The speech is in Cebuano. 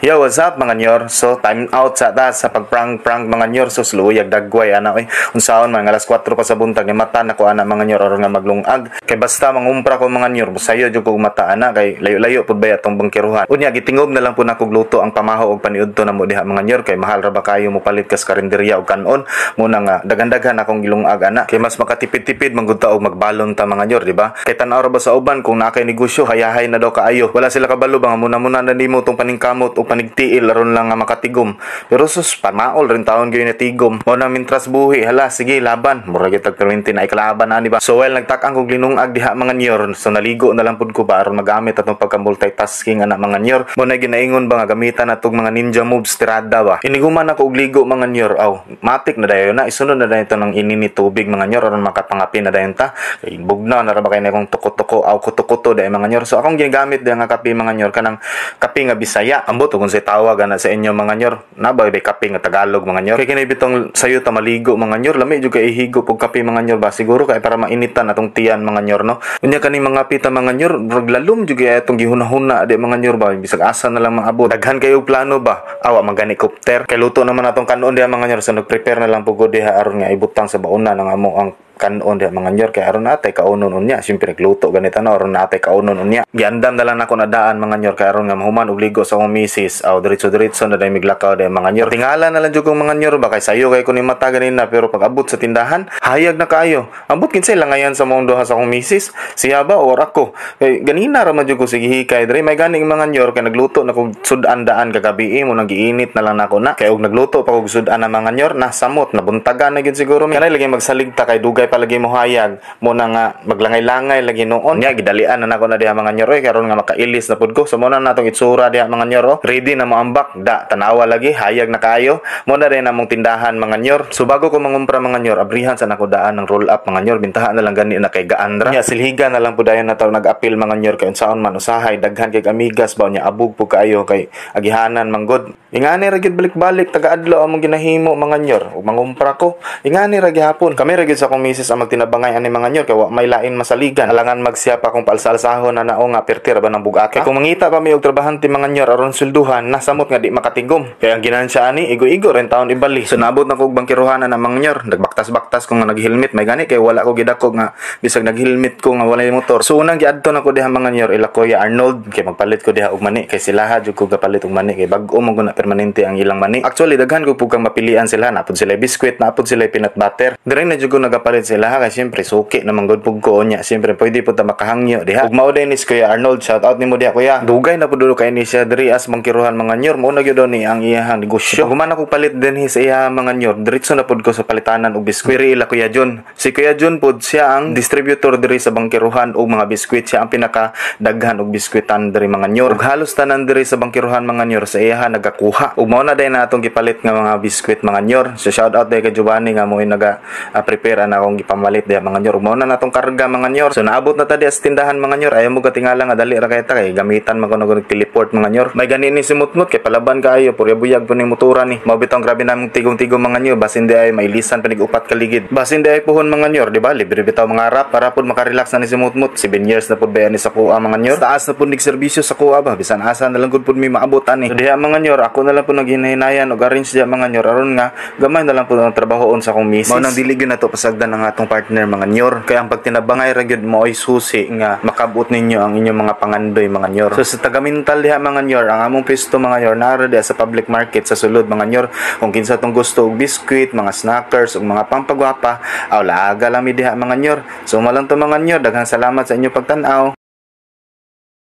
Yo, what's up, mga nyor? So, time out sa ta sa pag-prank-prank, mga nyor. So, luyag dagway, ana, oy. Unsaon man, alas 4 pa sa buntag, ni mata na ko ana, mga nyor, aron nga maglungag. Kay basta mangumpra ko, mga nyor, sayo jud kog mata ana, kay layo-layo pud ba atong bangkiruhan. Unya, gitingob na lang po na kog luto ang pamaho og paniudto na mo diha, mga nyor, kay mahal ra ba kayo mo palit kas karinderya og kanon. Muna nga, daghan-daghan akong gilungag ana. Kay mas makatipid-tipid man gud ta og magbalon ta, mga nyor, di ba? Kay tan-aw ra ba sa uban kung naa kay negosyo, hayahay na daw kaayo. Wala sila kabalo ba nga muna-muna na nimo tong paningkamot o panigtiil aron lang nga makatigom. Pero sus, pamaol rin taon gyud na tigom. Mao na mintras buhi, hala sige laban. Mura gyud tag 20 na ikalaban ani ba. So well, nagtak-ang kog linungag diha, mga nyor. So naligo na lang pud ko ba aron magamit atong pagka multitasking ana, mga nyor. Mo na ginaingon ba nga gamitan natong mga ninja moves tirada ba. Iniguman ako og ligo, mga nyor. Aw, matik na dayon na isunod na dayon to ng inini tubig, mga nyor, aron makapangapin na dayon ta. Kay bugnaw na ra ba kay na akong tuko-tuko aw kuto-kuto dayon, mga nyor. So akong ginagamit diha nga kape, mga nyor, kanang kape nga Bisaya. Ambot kung say tawag ana sa inyo, mga nyor. Na ba kape nga Tagalog, mga nyor? Kay kini bitong sayo ta maligo, mga nyor, lami jud kay ihigop og kape, mga nyor ba, siguro kay para mainitan atong tiyan, mga nyor, no. Unya kaning mga pita, mga nyor, murag lalom jud kay atong gihunahuna di, mga nyor ba, bisag asa na lang maabot. Daghan kayo plano ba? Awa man gani copter. Kay luto naman atong kanon diha, mga nyor, so nagprepare na lang pud ko diha aron nga ibutang sa bauna ng amo ang kanon diha, mga nyor, kay aron natay kaunon unya. Siyempre nagluto ganito na aron natay kaunon unya. Giandam na lang nako na daan, mga nyor, kay aron nga mahuman og ligo sa akong misis, aw diretso diretso na dahil miglakaw diha, mga nyor. Tingala na lang jud kong, mga nyor ba, kay sayo kay ko ni mata ganina, pero pag abot sa tindahan, hayag na kaayo. Ambot kinsay langayan sa mong duha sa akong misis, siya ba or ako, kay ganina ra man jud ko sige hikay dre. May ganing, mga nyor, kay nagluto na kog sud-an daan kagabi, mo nang giinit na lang nako na kay og nagluto pa kog sud-an na, mga nyor, na samot na buntagan na gyud siguro mi. Kanay lagi magsalig ta kay dugay pa lagi mo hayag mo na nga maglangay-langay lagi noon. Nya gidalian na nako na diha, mga nyor, oy, karon nga makailis na pud ko. So mo na natong itsura diha, mga nyor, oh. Ready na mo ambak da, tanawa lagi, hayag na kaayo. Mo na rin among tindahan, mga nyor. So bago ko mangumpra, mga nyor, abrihan sa nako daan ng roll up, mga nyor. Bintahan na lang gani na kay gaandra. Nya silhiga na lang pud dayon na taw nag-apil, mga nyor, kay unsaon man usahay daghan kay amigas ba nya abog pud kaayo kay agihanan manggod. Ingani ra gyud balik-balik taga adlaw among ginahimo, mga nyor. Ug mangumpra ko, ingani ra gihapon. Kami ra gyud sa akong misis ang magtinabangay ani, mga nyor, kay wa may lain masaligan. Alangan magsiya pa kung paalsa-alsahon na nao nga perti ra ba ng bugata. Kay kung mangita pa mi og trabahante, mga nyor, aron swelduhan, nasamot nga di makatigom. Kay ang ginansya ani igo-igo rin taon ibali. So naabot na ko og bangkiruhan na mga nyor, nagbaktas-baktas ko nga nag-helmet, may gani kay wala ko gidakog nga bisag nag-helmet ko nga walay motor. So unang giadto na ko diha, mga nyor, ila Kuya Arnold, kay magpalit ko diha og mani, kay sila jud ko gapalit og mani kay bag-o mo na permanente ang ilang mani. Actually daghan ko pud kang mapilian sila, napod sila biskwit, napod sila peanut butter. Dire na jud ko nagapalit sila kay siyempre suki naman gud pug ko nya. Siyempre pwede pud ta makahangyo diha. Ug mao din is Kuya Arnold, shout out nimo diha, kuya. Dugay na pud kay ni siya diri as bangkiruhan, mga nyor. Mao na gyud ni ang iyahang negosyo. Pag human ako palit dinhi sa iya, mga nyor, diretso na pud ko sa palitanan og biskwit. Piri ila Kuya John. Si Kuya John pud siya ang distributor diri sa bangkiruhan og mga biskwit. Siya ang pinaka daghan og biskwitan diri, mga nyor. Ug halos tanan diri sa bangkiruhan, mga nyor, sa iyaha nagakuha. Ug mao na day na atong gipalit nga mga biskwit, mga nyor. So shout out day kay Giovanni nga mo naga prepare ana akong gipamalit diha, mga nyor. Ug mao na natong karga, mga nyor. So naabot na ta diha sa tindahan, mga nyor. Ayaw mo katingala nga dali ra kay ta kay gamitan man ko nag teleport, mga nyor. May gani ni si Mutmut kay palaban kaayo, purya buyag po ning motora ni. Mao bitong grabe namong tigong-tigong, mga nyor, basin di ay mailisan pa nig upat kaligid. Basin di ay puhon, mga nyor, di ba? Libre bitaw mga rap para pud makarelax na ni si Mutmut. 7 years na pud ba ni sa kuha, mga nyor. Taas na pud nig serbisyo sa kuha ba, bisan asa na lang gud pud mi maabot ani. So diha, mga nyor, ako na lang pud naghinahinayan og arrange diha, mga nyor, aron nga gamay na lang pud ang trabahoon sa akong misis. Mao nang dili gyud nato pasagdan ang atong partner, mga nyor. Kay ang pagtinabangay ra gyud mao'y susi nga makabot ninyo ang inyong mga pangandoy, mga nyor. So sa tagamintal diha, mga nyor, ang among pwesto, mga nyor, naa diha sa public market sa sulod, mga nyor. Kung kinsa tong gusto og biskwit, mga snackers ug mga pampagwapa, aw laaga lang mi diha, mga nyor. So malang to, mga nyor, daghang salamat sa inyong pagtan-aw.